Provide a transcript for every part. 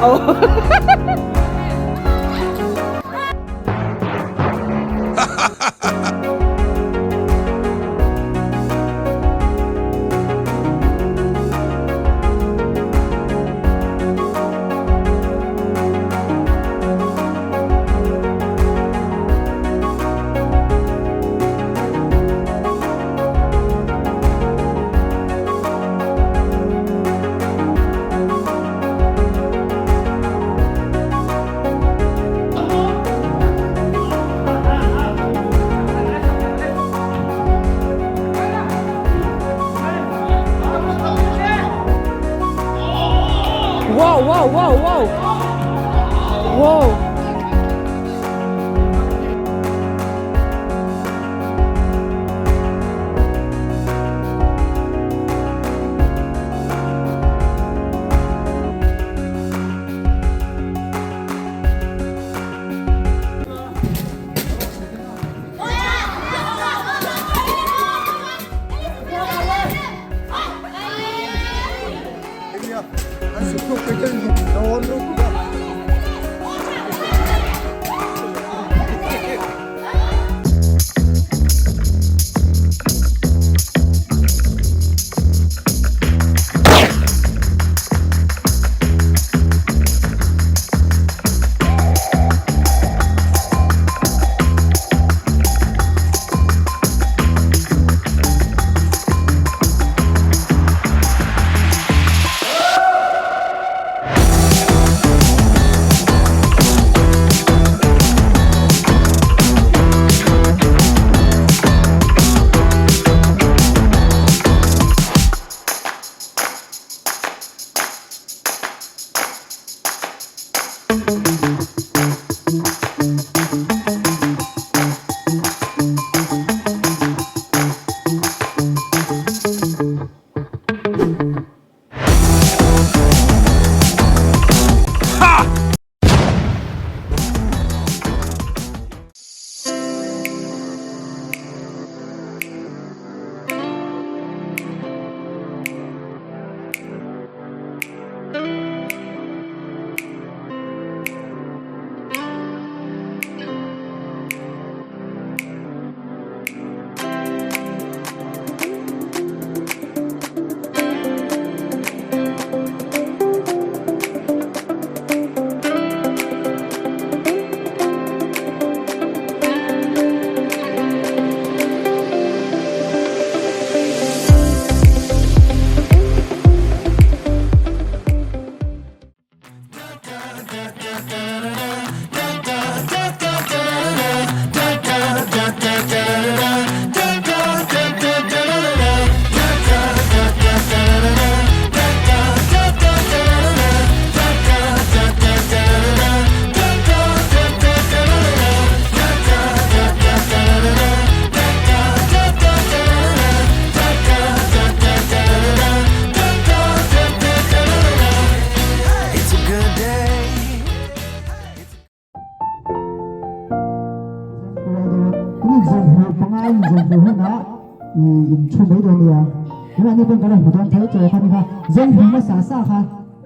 Oh. Wow, wow, wow, wow. Wow.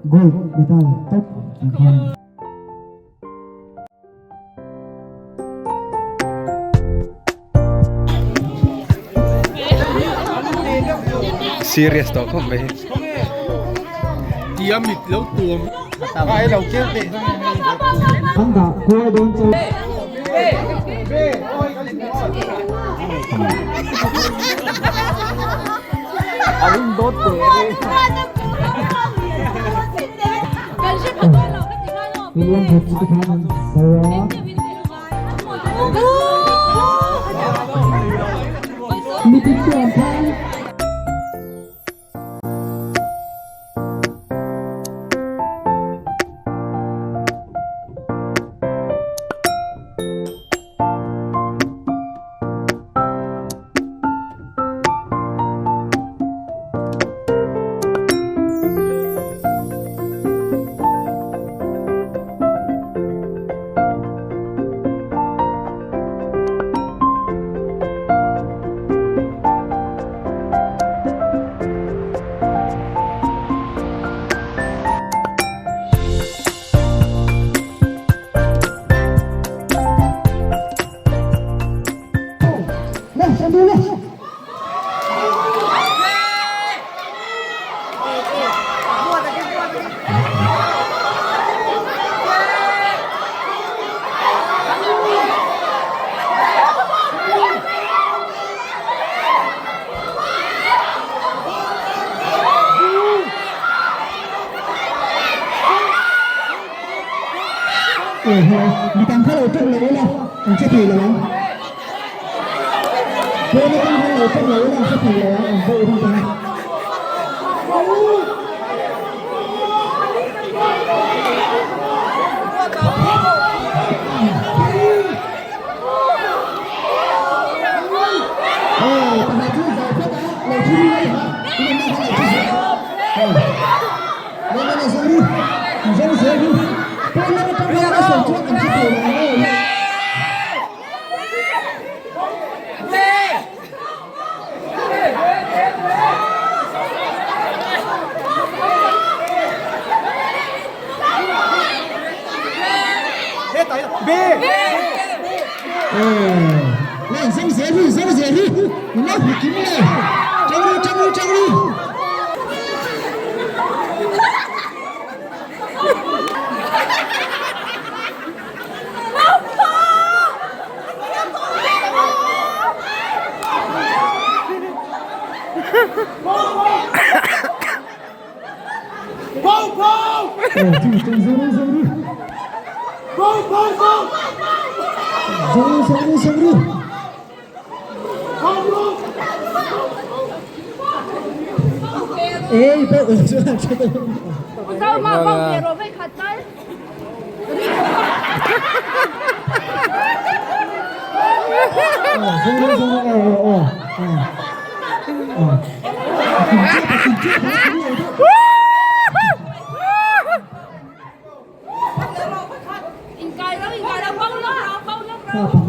Gold medal top ang Serious tawh khawp mai. Tia mit lo tuam. Ai lo kêu teh. An dah kual dawn chu. William Booth chu tikhan an sawi a. Mitin chu an phai. Aw haw, midang kha lo tawng lo ula, an che thei lo ang. Pawn atang khan lo tawng lo ula, an che thei lo ang, an vote ru dawn. Aw, pakhat chu zau phawt a, lo thu ru mai ha, i awmna kha lo thu zel. Aw.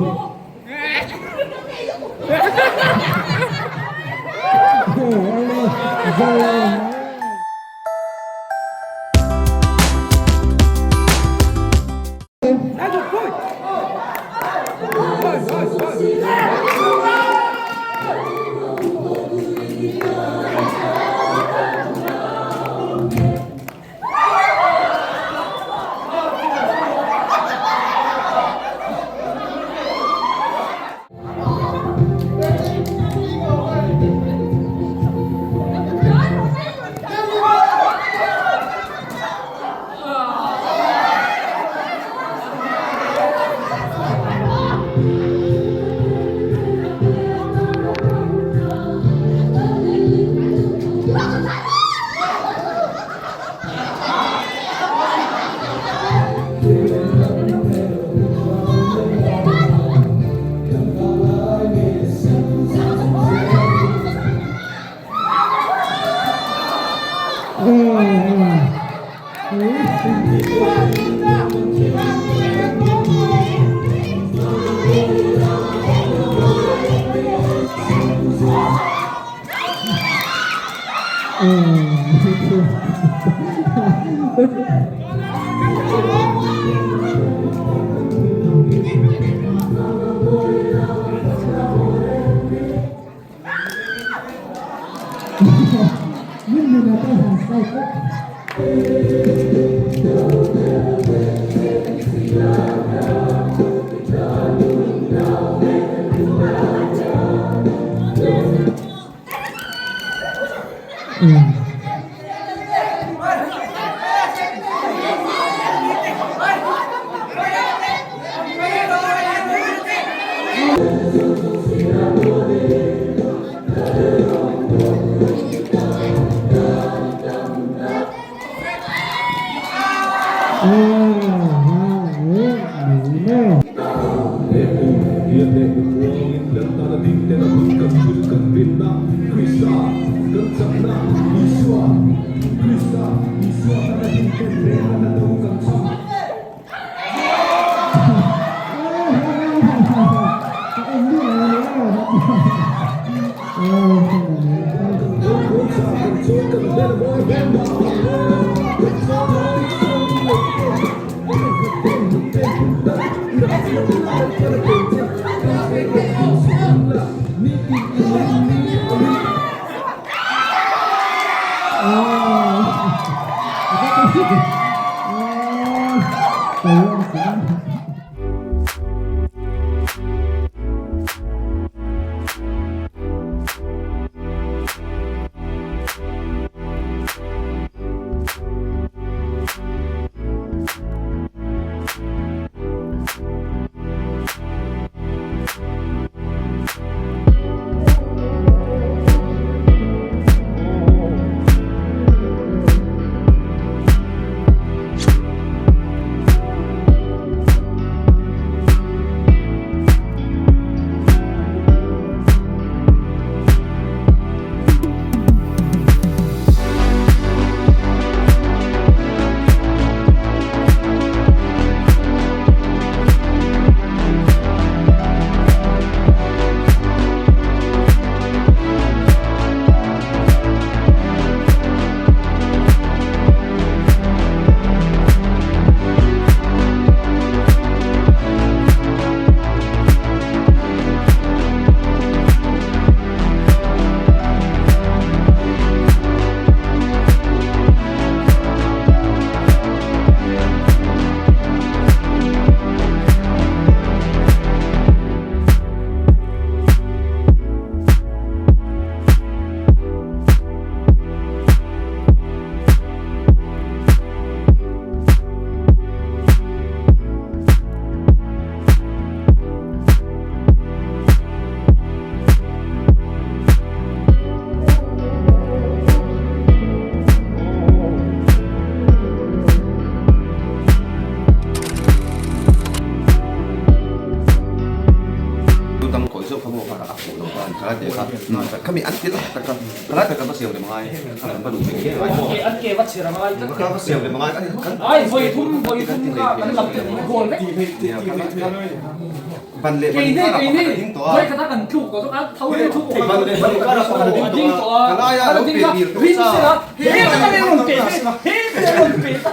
Khalai te kha khami an ti lai tak kha khalai tak kan va siam rem angai kan va duh Ke an ke va chher angai tlat kan va siam rem angai kan ai vawi thum vawi thum kha kan lam te goal vek ban leh kei nei kei nei vawi khata kan tluk tawh chuan tho leh thu ban leh ban kara pakhat a ding tawh a khalai a lo pe bir tawh sa he ka le rawn pe he ka le rawn pe ta.